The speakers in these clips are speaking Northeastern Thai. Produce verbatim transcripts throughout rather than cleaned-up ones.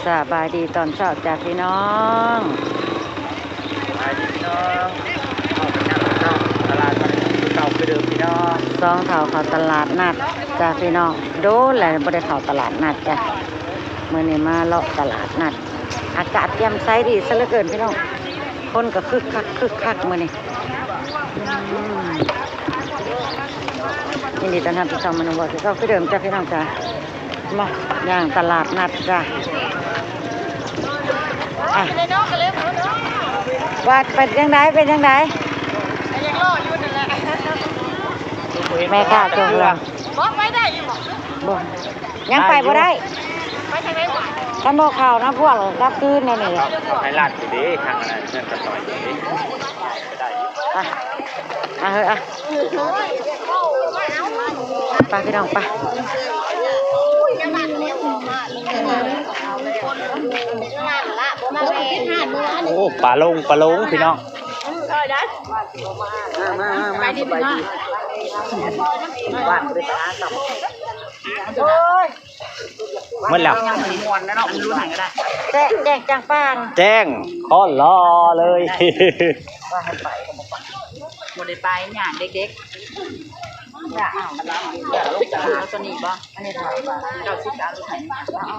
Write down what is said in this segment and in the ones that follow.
สบายดีตอนเช้าจ้ะพี่น้อง สบายดีพี่น้อง เข้าไปนั่งเนาะ ตลาดมันคือเก่าคือเดิมพี่น้อง สองเฒ่าเข้าตลาดนัดจ้ะพี่น้อง โดนแล้วบ่ได้เข้าตลาดนัดจ้ะ มื้อนี้มาเลาะตลาดนัด อากาศแจ่มใสดีซะเหลือเกินพี่น้อง คนก็คึกคักคึกคักมื้อนี้ อืม ยินดีต้อนรับทุกท่านมาในวันที่เก่าคือเดิมจ้ะพี่น้องจ้ะ มาย่างตลาดนัดจ้ะ อ่ะ ว่าเป็นจังใด เป็นจังใด ยังรออยู่นั่นแหละ แม่ค้าจงลอง บอกไปได้อยู่บ่ บ่ ยังไปบ่ได้ ไปทางไหนบ่ คันบ่เข้านะพวกกลับคืนแนวนี้ ให้ลาดอยู่เด้ ทางอันนั้นเพื่อนกระต่อยอยู่เด้ ไป อ่ะ เฮ้ย อ่ะ ไปพี่น้อง ไป โอ้ ปลาลง ปลาลง พี่น้อง มา มา มา มา ไปดิพี่น้อง บ้านบ่ได้ไปหากับ โอ้ย หมดแล้ว ยังม่วนนะเนาะ อันรุ่นไหนก็ได้ แจ้ง แจ้งจังปาง แจ้ง ข้อรอเลย บ่ได้ไป ย่านเด็กๆ อย่าเอา เอาตัวนี้บ่ อันนี้เท่าไหร่ เก้าสิบ เอาตัวไหน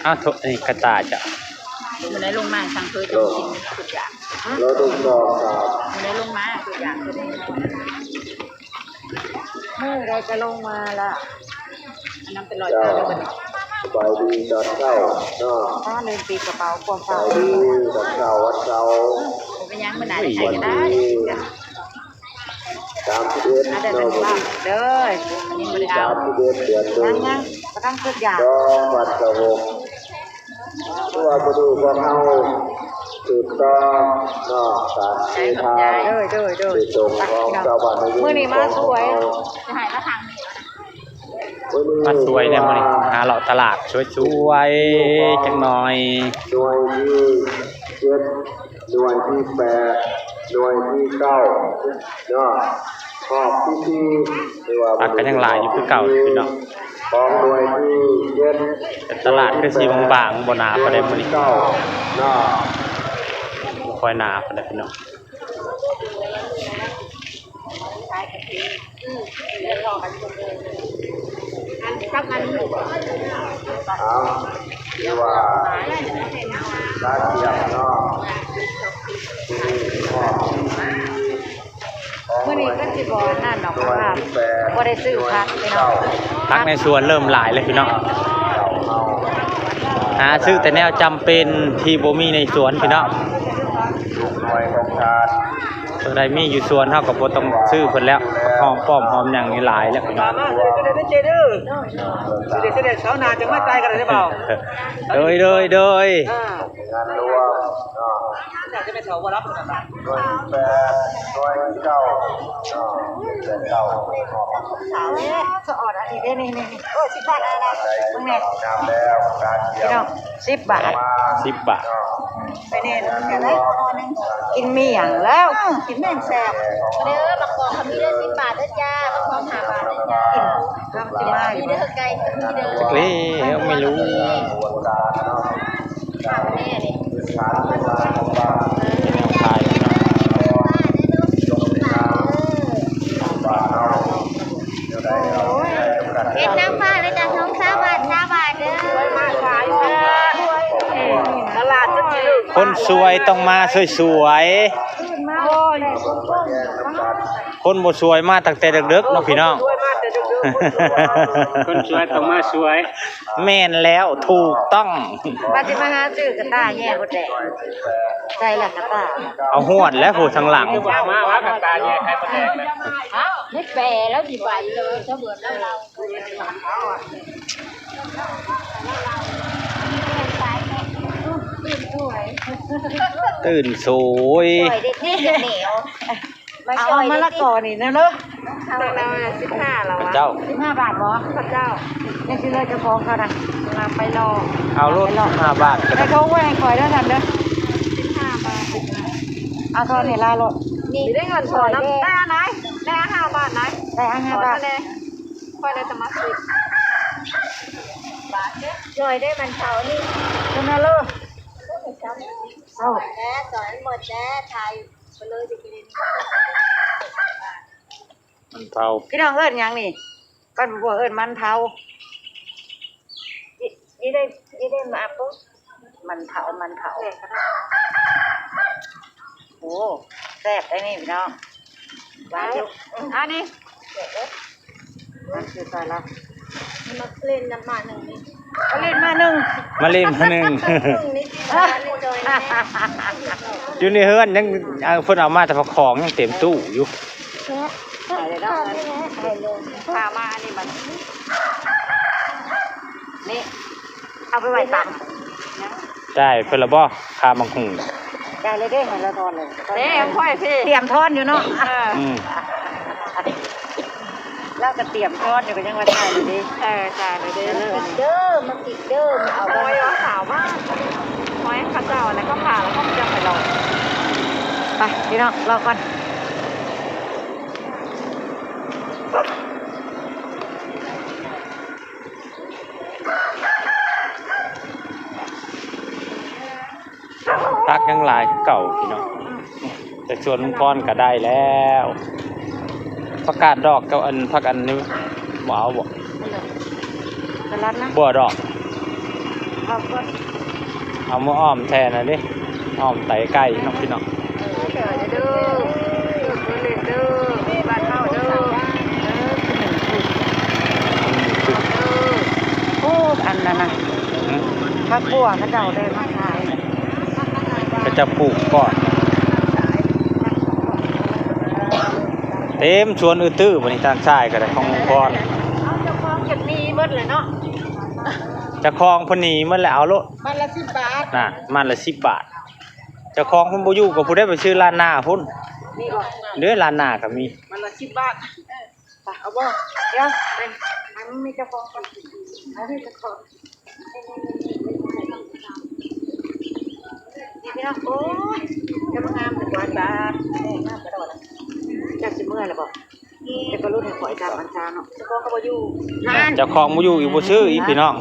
เอาโถ นี่กระต่ายจ้ะ มื้อใดลงมาสั่งเคยจะกินทุกอย่าง มื้อใดลงมาทุกอย่าง มื้อใดจะลงมาล่ะ อันนั้นเป็นรอย จ้า เท้าเลยบ่เนี่ย สบายดีตอนเช้าเนาะ อ้าว ลืมปิดกระเป๋า กลัว ส เช้า บายดีตอนเช้าวันเสาร์ เป็นยังมื้อหน้าได้ใส่ก็ได้ วันที่ สามสิบเอ็ด อ่ะ ได้ เนาะ เป็น มื้อ บ้า นี้ เด้อ ยังบ่ได้เอา สามสิบเอ็ด เดือนหนึ่ง ยังๆ กำลังคิดอยาก สองพันสิบหก คือว่ามื้อนี้พวกเฮาสืบต่อเนาะ การเดินทาง โดย โดย โดย ไปส่งของชาวบ้านใน มื้อนี้มาสวย ของเฮา จะหายมาทางนี้ มื้อนี้ มาสวยเนี่ยมื้อนี้ หาเลาะตลาดสวยๆ จักหน่อย หน่วยที่เจ็ด หน่วยที่แปด หน่วยที่เก้าเนาะ รอบที่สี่ ผักก็ยังหลายอยู่คือเก่าพี่น้อง ของหน่วยที่เจ็ด แต่ตลาดคือสิบางๆ บ่หนาปานใดมื้อนี้ เก้าเนาะ บ่ค่อยหนาปานใดพี่น้อง เอา เรียกว่า ตาเทียมเนาะ มื้อนี้ก็สิบ่นั่นดอก เพราะว่าบ่ได้ซื้อผักพี่น้อง ผักในสวนเริ่มหลายเลยพี่น้อง หาซื้อแต่แนวจำเป็นที่บ่มีในสวนพี่น้อง ตัวใดมีอยู่สวนเฮาก็บ่ต้องซื้อเพิ่นแล้ว หอมป้อมหอมหยังนี่หลายแล้วพี่น้อง มา มา เด้อ เด้อ เด้อ เด้อ เด้อ เสาร์หน้าจะมาจ่ายกันได้เปล่า โดย โดย โดย อ่า งานรวมเนาะ อยากจะไปเสาร์บ่รับ หน่วยแปด หน่วยเก้าเนาะ แปดเก้า สะออดอันนี้เด้ นี่ นี่ นี่ โอ้ย สิบบาทอะไรนะ เบิ่งแน่ น้ำแล้ว การเตรียม พี่น้อง สิบบาท มา สิบบาท ไปแน่นอนกันเลย กินเมี่ยงแล้ว กินแม่งแซ่บ เด้อ บักกอกเขามีเด้อ สิบบาทเด้อจ้า บักกอกห้าบาทเด้อจ้า กิน แล้วมันสิมาอยู่ มีเด้อ ไก่ก็มีเด้อ จักแล้วไม่รู้ ผักแม่นี่ ขาย เฮ็ดน้ำฟ้าเลยจ้ะ น้องสาวบาท สาวบาทเด้อ ตลาดจะจืด คนสวยต้องมาสวยๆ โอ้ย คนบ่สวยมาตั้งแต่เด็กๆ เนาะพี่น้อง คนสวยต้องมาสวย แม่นแล้ว ถูกต้อง ว่าสิมาหาซื้อกระต่ายแย่บ่แตก ใส่ละกระต่าย เอาหวดแล้วผู้ทางหลัง มาว่ากระต่ายแย่ใครบ่แตกเลย ไม่แปลแล้วสิไปเลย ถ้าเบิดแล้วเรา ตื่นสวย ตื่นสวย สวยเด็กนี่เหนียว มา เอา ช่วย มะละกอนี่นะลูก เอาแล้วสิบห้าแล้ววะ เจ้า สิบห้าบาทบ่ พระเจ้า นี่สิเลยเจ้าของเขานะ มาไปรอ เอารถ ไปรอ ห้าบาทก็ได้ ให้เขาไว้ให้คอยด้วยกันเด้อ สิบห้าบาท เอาเท่านี้ละลูก นี่ได้เงินสอนน้ำ ได้อันไหน ได้ห้าบาทไหน ได้ห้าบาท ขอเท่าไหร่ ค่อยได้จะมาซื้อ จอยได้มันเผานี่ นั่นน่ะเหรอ เอา แม่สอนหมดแน่ไทยไปเลยจะกิน มันเผา พี่น้องเอิ้นหยังนี่ ก้อนบัวเอิ้นมันเผา นี่ นี่ได้ นี่ได้มาปุ๊บ มันเผา มันเผา โอ้ แซ่บได้นี่พี่น้อง ว้าว อันนี้ มันคือซอยละ นี่มาเล่นน้ำมาหนึ่งนี่ มาเล่นมาหนึ่ง มาเล่นมาหนึ่ง หนึ่งนี่ที่ร้านนี่จอยนี่ อยู่ในเฮือนยัง เอา เพิ่นเอามาแต่ผักของยังเต็มตู้อยู่ ไปเลยเนาะ พามาอันนี้มัน นี่ เอาไปไว้ตำ ได้เพิ่นละบ่ คามังคุง ได้เลยเด้ ให้เราทอนเลย เด้ ค่อยสิ เตรียมทอนอยู่เนาะ เออ อืม เราก็เตรียมทอนอยู่ ก็ยังว่าได้เลยเด้ เออ ได้เลยเด้ เด้อ มากินเด้อ มาเอา หอยเอาขาวมาก หอยเขาเจ้า แล้วก็ผ่า แล้วก็จะไปลอง ไป พี่น้อง รอก่อน ผักยังหลายคือเก่าพี่น้อง แต่สวนลุงพรก็ได้แล้ว ผักกาดดอกกับอันผักอันนี้บ่เอาบ่ สลัดนะ บ่ดอก เอาก่อน เอามาอ้อมแทนนะดิ อ้อมไตไก่เนาะพี่น้อง เออ เด้อ เด้อ เด้อ บ้านเฮาเด้อ เออ โอ้ อันนั้นนะ อืม ผักบัวเขาเจ้าได้มาขาย เขาเจ้าปลูกก่อน เต็มสวนอื้อตื้อ บัดนี้ทางซ้ายก็ได้ของลุงพร เอาเจ้าของจนมีหมดเลยเนาะ เจ้าของเพิ่นหนีหมดแล้ว เอาโลด มัดละสิบบาท น่ะ มัดละสิบบาท เจ้าของเพิ่นบ่อยู่ ก็ผู้ใดไปซื้อร้านหน้าพุ้น มีบ่ เด้อ ร้านหน้าก็มี มัดละสิบบาท เอาบ่ เดี๋ยว ไป มันมีเจ้าของก่อน เอาให้เจ้าของ นี่พี่น้อง โอ้ย จะมางามแต่กว่าจ้า งามกระโดด จักสิเมื่อยแล้วบ่ แต่ก็รุ่นให้ข่อยตามอันซาเนาะ เจ้าของก็บ่อยู่ นั่น เจ้าของบ่อยู่อีก บ่ซื้ออีกพี่น้อง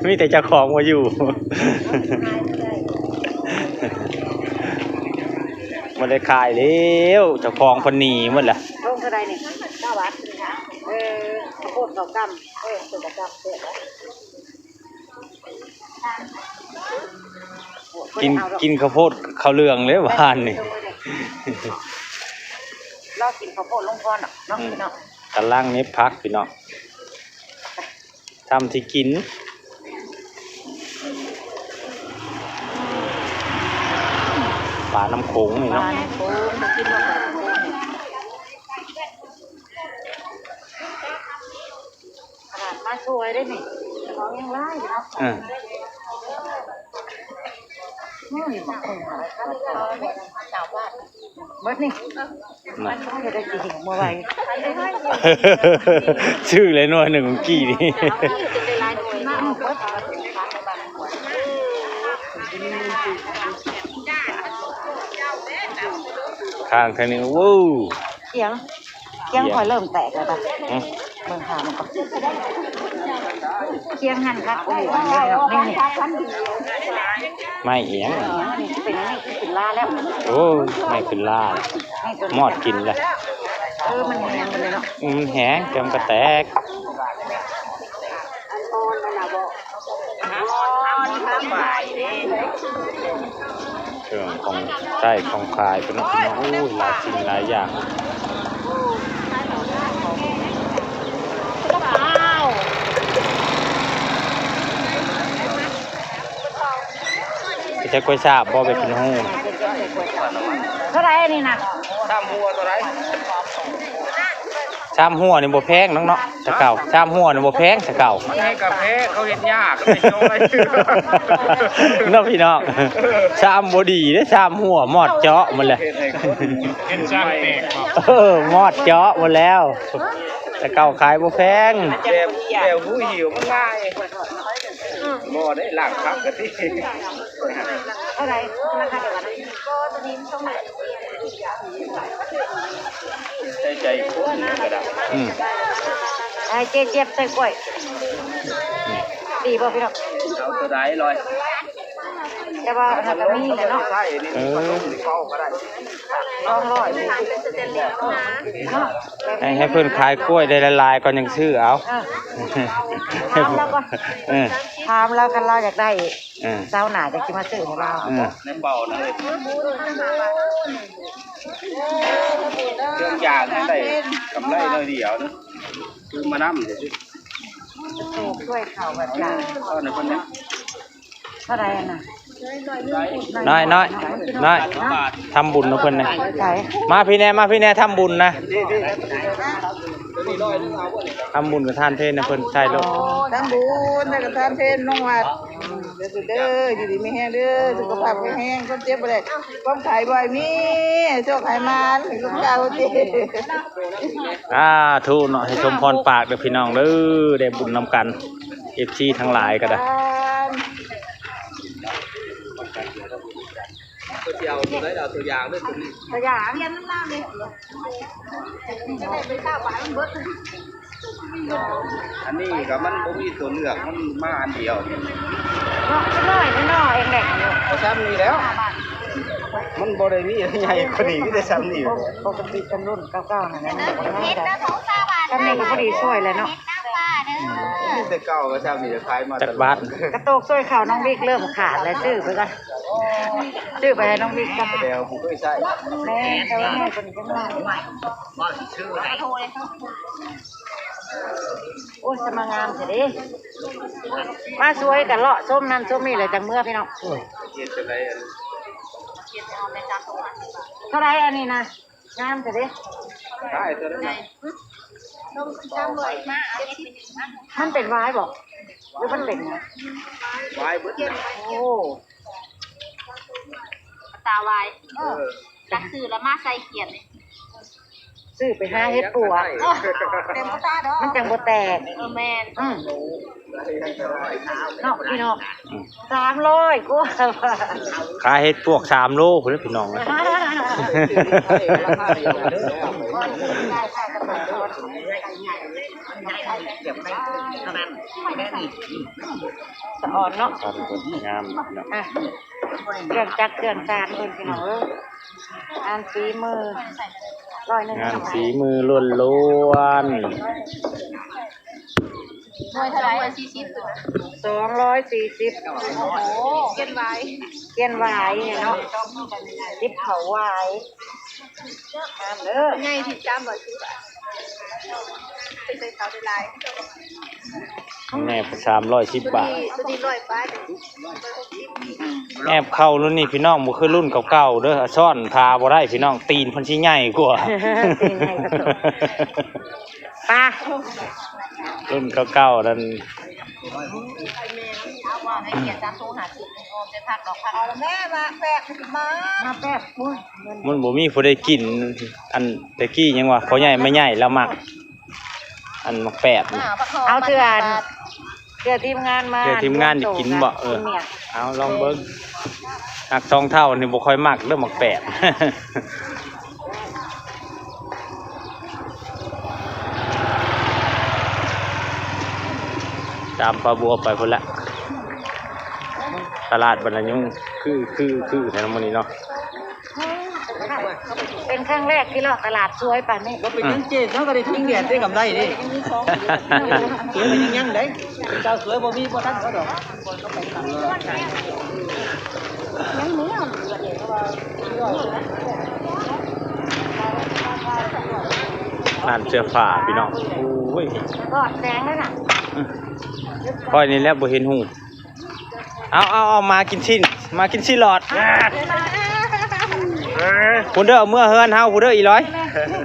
มีแต่เจ้าของบ่อยู่ บ่ได้ขายแล้ว เจ้าของเพิ่นหนีหมดละ ลงเท่าใดนี่ เก้าบาท เออ ข้าวโพดข้าวกล้ำ เออ ข้าวโพดข้าวกล้ำ เสร็จแล้ว กิน บ่ได้เอาดอก กินข้าวโพดข้าวเหลืองเลยหวานนี่ รอกินข้าวโพดลุงพรดอกเนาะ อืม พี่น้อง กำลังเน็บผักพี่น้อง ทำที่กิน ปลาน้ำโขงนี่เนาะ ปลาน้ำโขง มากินมาปลาน้ำโขงนี่ ขนาดมาช่วยได้นี่ ของยังหลายอยู่เนาะ เออ โอ้ย หมดนี่ น่ะ มันจะได้กินเมื่อไหร่ ซื้อเลยหน่วยหนึ่งเมื่อกี้นี่ ข้างแค่นี้ โว้ว เสียง เสียงข่อยเริ่มแตกแล้วจ้ะ อืม เบิ่งข่าวมันก่อน เสียงหั่นคัก โอ้ย อันนี้เนาะ นี่ ไม่เอียง นี่เป็นอันนี้คือเป็นลาแล้ว โอ้ย ไม่เป็นลา มอดกินเลย เออ มันแห้งไปเลยเนาะ อืม มันแห้ง จนกระแตก เครื่องของใช้ของขายเป็นเนาะพี่น้อง โอ้ย หลายสิ่งหลายอย่าง ไปใช้กล้วยฉาบบ่ ไปเป็นหู เท่าไหร่อันนี้นะ สามหัวเท่าไหร่ สามหัวนี่บ่แพงนักเนาะ แต่เก่า สามหัวนี่บ่แพงแต่เก่า มันให้กาแฟเขาเฮ็ดยาก เขาเฮ็ดน้อย เนาะพี่น้อง สามบ่ดีเด้ สามหัวมอดเจาะหมดเลย เฮ็ดให้คน เฮ็ดสร้างแตกบ่ เออ มอดเจาะหมดแล้ว แต่เก่าขายบ่แพง แบบ แบบหูหิวมันง่าย บ่ได้ล้างผักกะทิ เท่าไหร่ ราคาเดียวกันนะ ใส่ใจคนก็ได้ อืม ให้เจ๊เจี๊ยบใส่กล้วย ดีบ่พี่น้อง เอาตัวใดลอย แต่ว่าอันนั้นก็มีแหละเนาะ ใช่นี่ เออ พัดลมนี่เป่าก็ได้ สองร้อยเนาะ ให้ ให้เพิ่นขายกล้วยได้หลายๆก่อนยังซื้อเอา เออ ถามแล้วก็ เออ ถามแล้วกัน เราอยากได้ เออ เช้าหน้าจะสิมาซื้อให้เรา เออ ในเป่านะเลย เครื่องยางนั่นได้กำไรหน่อยเดียวนะ คือมานำเดี๋ยวสิ ปลูกกล้วยเขาแบบจ้า เอาในคนนี้ เท่าไหร่อะนะ น้อยน้อยน้อย ทำบุญนะเพิ่นนะ ใช่ มาพี่แน่ มาพี่แน่ ทำบุญนะ ทำบุญกับทานเพลนะเพิ่น ใช่ลูก ทำบุญกับทานเพลน้องวัด เด้อ เด้อ อยู่ดีมีแฮงเด้อ สุขภาพแข็งแรง คนเจ็บบ่ได้ ความไข้บ่ให้มี โชคให้หมาน ลูกเจ้าติ สาธุเนาะ ให้สมพรปากเด้อพี่น้องเด้อ ได้บุญนำกัน เอฟซี ทั้งหลายก็ได้ ก็สิเอาตัวใดเอาตัวอย่างเด้อตัวนี้ ตัวอย่าง เรียนน้ำเล่าเลย อันนี้ก็มันบ่มีตัวเลือก มันมาอันเดียว เนาะ น้อยน้อยเองแหละ เอาซ้ำนี่แล้ว มันบ่ได้มีใหญ่กว่านี้ มีแต่ซ้ำนี่ ปกติเป็นรุ่นเก่าๆนั่นแหละ มันก็บ่ได้ ซ้ำนี่ก็พอดีช่วยแหละเนาะ มีแต่เก่าก็ซ้ำนี่ขายมาตลอด จักบาท กระโตกช่วยเขาน้องบิ๊กเริ่มขาดแล้ว ซื้อไปก่อน ซื้อไปให้น้องบิ๊กก่อน เดี๋ยวผมเคยใช้ แม่ แต่ว่าแม่คนนี้ก็มา โอ้ย สมางามเถอะเด้ มาช่วยกันเลาะส้มนั่นส้มนี่เลยจังเมื่อพี่น้อง เฮ็ดจังได๋อัน เท่าไหร่อันนี้นะ งามเถอะเด้ ขายตัวนั้นน่ะ มันเป็นวายบ่ หรือมันเป็นไง วายเบิดน่ะ โอ้ ตาวาย เออ จักซื้อแล้วมาใส่เขียนเลย ซื้อไปหาเฮ็ดปวก เต็มกระตาดอก มันจังบ่แตก เออ แม่น อืม เนาะพี่น้อง อืม สามร้อยกว่า ขายเฮ็ดปวกสามโลพุ้นแหละพี่น้อง สะออนเนาะ งามเนาะ อ่ะ เครื่องจักรเครื่องจานเพิ่นพี่น้องเอ้ย งานฝีมือ ร้อยหนึ่ง งานฝีมือล้วนๆ หน่วยเท่าไหร่ สี่สิบ สองร้อยสี่สิบ โอ้โห เขียนไว้ เขียนไว้เนี่ยเนาะ สิบเขาไว้ งามเด้อ ใหญ่ที่สามร้อยสิบ ไปใส่เขาได้หลาย แม่สามร้อยสิบบาท ตัวนี้ร้อยบาท แอบเข้ารุ่นนี้พี่น้อง บ่คือรุ่นเก่าๆเด้อ ซ่อนพาบ่ได้พี่น้อง ตีนเพิ่นสิใหญ่กว่า ตีนใหญ่กว่า ไป รุ่นเก่าๆนั่น เอาว่าในเขียนสามตัวห้าสิบ ออมจะพักดอกพัก เอาละแม่มาแปะมา มาแปะ อุ้ย มันบ่มีผู้ใดกิน อันแต่กี้ยังว่าพ่อใหญ่แม่ใหญ่ลาวมัก อันหมากแปบนี่ เอาเทื่ออัน เทื่อทีมงานมา เทื่อทีมงานอยากกินบ่ เออ กินเนี่ย เอาลองเบิ่ง หักสองเฒ่านี่บ่ค่อยมักเด้อหมากแปบ ตามป้าบัวไปพุ้นละ ตลาดบ้านนายุง คือ คือ คือแถวมื้อนี้เนาะ เป็นครั้งแรกที่เลาะตลาดสวยปานนี้ บ่เป็นหยังเจ๊ เฮาก็ได้ทุนเดือนได้กำไรเด้ สวยก็ยังยังได้ เจ้าสวยบ่มีบ่ทันเขาดอก ร้านเสื้อผ้าพี่น้อง โอ้ย กอดแสงแล้วน่ะ อืม ข้อยนี่แหละบ่เห็นหู เอา เอา เอา มากินชิ้น มากินชิ้นหลอด พุ้นเด้อ เมือเฮือนเฮาพุ้นเด้อ อีร้อย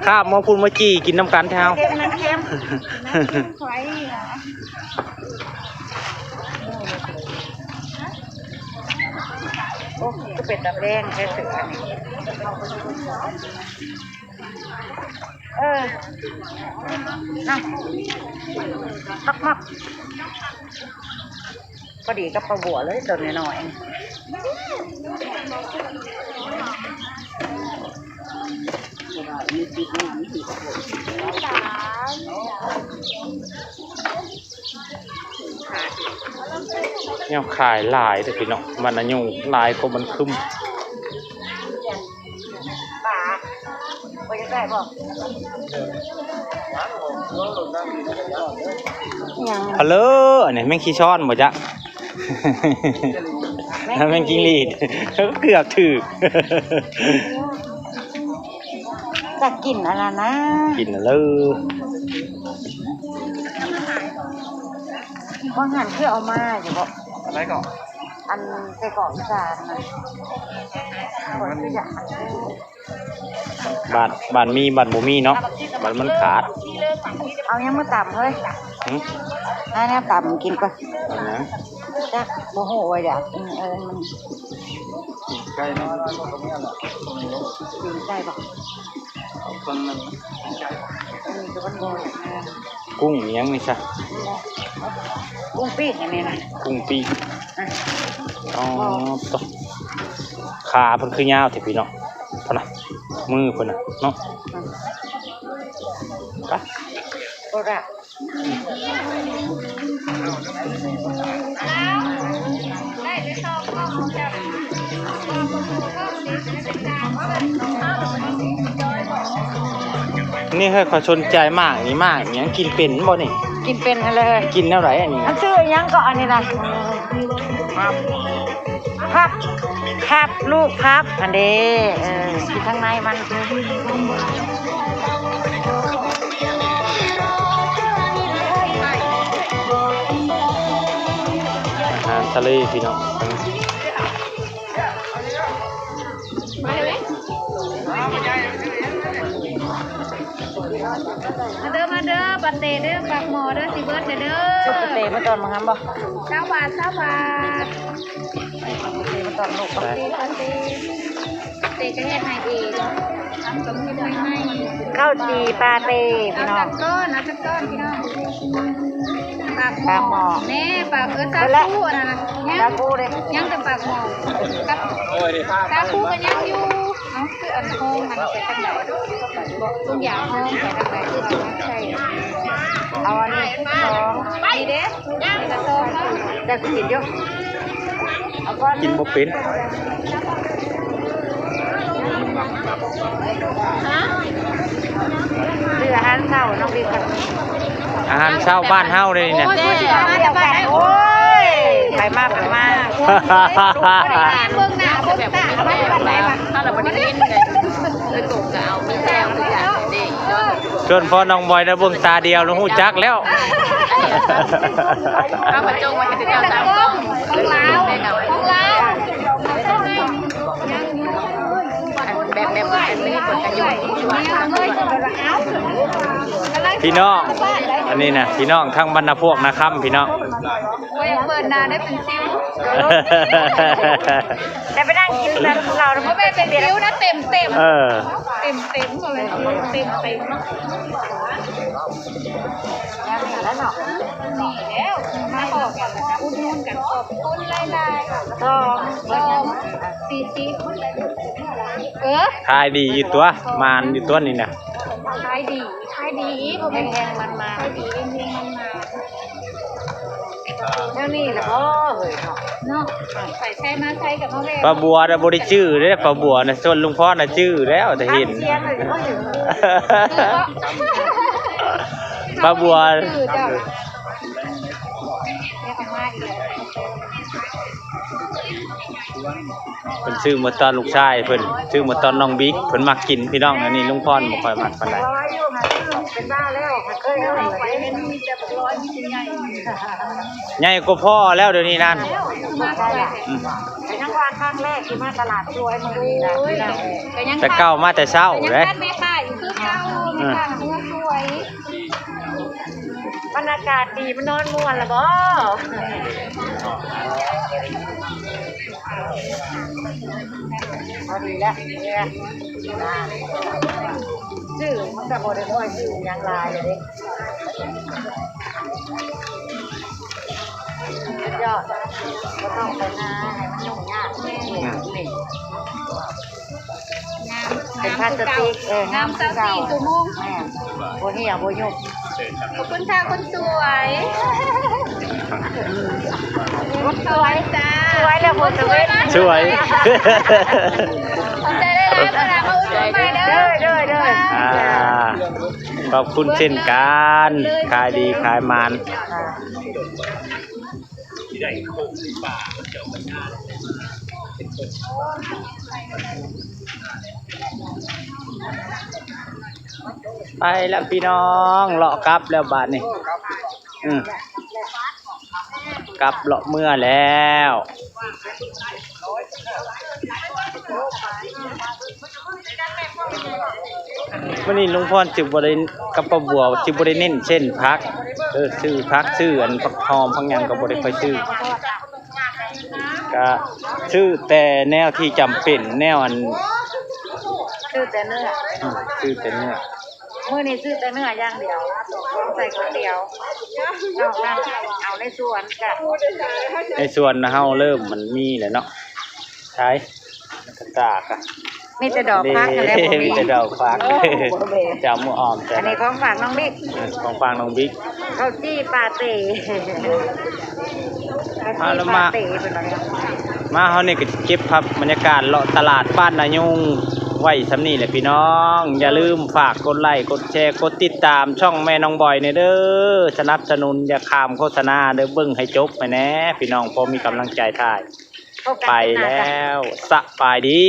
คาบมาพุ้นมาจี่กินนำกันแถว เค็มน้ำเค็ม น้ำเค็มสวย โอ้ ก็เป็นตาแดงแท้ๆ อันนี้ เออ นะ มักๆ พอดีกับป้าบัวเลย ตัวน้อยๆ มีติดงานนี่ สาม แนวขายหลายเด้อพี่น้อง มันอายุหลายกว่ามันคึม ฮัลโหล อันนี้แมงขี้ช้อนบ่จ๊ะ แมงจิงหรีด เกือบถืก จะกินอะไรนะ กินอะไร บางหันคือเอามาอยู่บ่ อะไรก่อน อันไส้กรอกอีสานนะ คนคืออยาก บาท บาทมี บาทบ่มีเนาะ บาทมันขาด เอายังมาตำเฮ้ย หึ หาแนวตำกินก่อน เอานะ จักบ่ฮู้ว่าอยาก อืม เออ มัน ใกล้ไหม ใกล้ปะ เอาเครื่องหนึ่ง อันนี้ก็มันบ่อยากนะ กุ้งอีหยังนี่ซะ กุ้งปิ้งอันนี้นะ กุ้งปิ้ง อ่ะ อ๋อ ตก ขาเพิ่นคือยาวแท้พี่น้อง พุ่นน่ะ มือเพิ่นน่ะเนาะ อืม ไป โอ้ละ นี่เฮ้ย ข้อยสนใจมาก นี่มาก หยังกินเป็นบ่นี่ กินเป็นอะไรเฮ้ย กินแนวไหนอันนี้ มันชื่อหยังก็อันนี้นะ พับ พับ ลูกพับ อันเด้ เออ กินข้างในมัน อาหารทะเลพี่น้อง มาเด้อ มาเด้อ ปาเต้เด้อ ปากหม้อเด้อ สิเบิดเด้อ ชุดปาเต้มาตอนมาทำบ่ เก้าบาท เก้าบาท ปาเต้มาตอนลูก ปาเต้ ปาเต้ ปาเต้ก็เฮ็ดให้เอง ข้าวจี่ปาเต้พี่น้อง เอาจักก้อน เอาจักก้อนพี่น้อง ปากหม้อ ปากหม้อ แน่ ปาก เออ สาคูอันนั้นน่ะ ยัง สาคูเด้ ยังแต่ปากหม้อ กับ โอ้ย นี่ สาคูก็ยังอยู่ เอ้า คืออันห้องมันไปทางไหน บอกทุกอย่างห้องไปทางไหน คือเอามาใส่ เอาอันนี้สอง นี่เด้ นี่ก็สองเนาะ ได้กินอยู่ เอาก้อนหนึ่ง กินบ่เป็น ฮะ ซื้ออาหารเช้าน้องบิ๊กครับ อาหารเช้าบ้านเฮาเลยนี่นะ โอ้ย โอ้ย ไปมา ไปมา เบิ่งหน้า เบิ่งตา ไปทางไหนวะ ถ้าเราบ่ได้ยินเลย เลยตกก็เอา มันแซวเลยอ่ะ นี่ ส่วนพ่อน้องบอยนะ เบิ่งตาเดียวแล้วฮู้จักแล้ว เอามาจงไว้ให้เจ้าตามกล้อง ของลาว ของลาว แบบ แบบ แบบ พี่น้อง อันนี้นะ พี่น้องทั้งบรรณพวกนาคำ พี่น้อง โอ้ย เปิดหน้าได้เป็นซิว แต่ไปนั่งกินแบบเรา เพราะแม่เป็นซิวนะ เต็มเต็ม เออ เต็มเต็มเลย เต็มเต็ม แล้วเนาะ นี่แล้ว มาขอกันนะคะ อุดหนุนกัน ขอบคุณหลายๆ สอง สอง สี่สิบ เออ ขายดีอยู่ตัว มานอยู่ตัวนี่นะ ขายดี ขายดี บ่แม่น แฮงๆ มันมา ขายดี แฮงๆ มันมา แนวนี้แหละบ่เฮ้ยเนาะ เนาะ ไปใช้มาใช้กับพ่อแม่ ป้าบัวน่ะบ่ได้จื้อเด้ ป้าบัวน่ะ ส่วนลุงพรน่ะจื้อแล้ว แต่เห็น เสียงเลยบ่เห็น ป้าบัว จื้อเจ้า เพิ่นซื้อมาตอนลูกชายเพิ่น ซื้อมาตอนน้องบิ๊ก เพิ่นมักกินพี่น้อง อันนี้ลุงพรบ่ค่อยมักปานใด เป็นบ้าแล้ว เคยเอาไว้ ใหญ่กว่าพ่อแล้วเดี๋ยวนี้นั่น อืม แต่ยังว่าครั้งแรกที่มาตลาดสวยมื้อนี้นะ แต่เก่ามาแต่เช้าเด้ แม่ค้าอยู่คือเก่า แม่ค้าหัวสวย บรรยากาศดี มันนอนม่วนละบ่ พอดีแล้วเนี่ย ชื่อมันก็บ่ได้ค่อยชื่อหยังหลายเลยเด้ สุดยอด บ่ต้องไปนาให้มันยุ่งยาก นี่ นี่ งาม เป็นพลาสติก เออ งามคือเก่า งามสามสิบสี่ชั่วโมง แม่น บ่เหี่ยวบ่ยุบ ขอบคุณค่ะคนสวย สวยจ้า สวยแล้วหมดสวย สวย ขอบใจได้แล้วนะมาอุดหนุนใหม่เด้อ เด้อเด้อเด้อ อ่า ขอบคุณเช่นกัน ขายดีขายมัน ไปแล้วพี่น้อง เลาะกลับแล้วบาดนี้ อืม กลับเลาะเมือแล้ว มื้อนี้ลุงพรสิบ่ได้ กับป้าบัวสิบ่ได้เน้นเส้นผัก เออ ซื้อผัก ซื้ออันผักหอมผักหยังก็บ่ได้ค่อยซื้อ ก็ซื้อแต่แนวที่จำเป็น แนวอัน ซื้อแต่เนื้อ อืม ซื้อแต่เนื้อ มื้อนี้ซื้อแต่เนื้ออย่างเดียว ใส่ก๋วยเตี๋ยว นอกนั้นเอาในสวนจ้ะ ในสวนนะเฮาเริ่มมันมีแล้วเนาะ ใช่ กระตากอะ มีแต่ดอกผักนั่นแหละ บ่มี มีแต่ดอกผัก โอ้โห จะเอามือออมแต่ อันนี้ของฝากน้องบิ๊ก เออ ของฝากน้องบิ๊ก ข้าวจี้ปลาเต๋ ข้าว มาแล้ว จี้ปลา มา เต๋เป็นอะไร มาเฮานี่ก็เก็บภาพบรรยากาศเลาะตลาดบ้านนายุงไว้ส่ำนี้แหละพี่น้อง อย่าลืมฝากกดไลค์ กดแชร์ กดติดตามช่องแม่น้องบอยเนี่ยเด้อ สนับสนุนอย่าข้ามโฆษณาเด้อ เบิ่งให้จบไปแหน่พี่น้อง พอมีกำลังใจถ่าย พบกัน ไป คลิปหน้าจ้ะ แล้ว สบายดี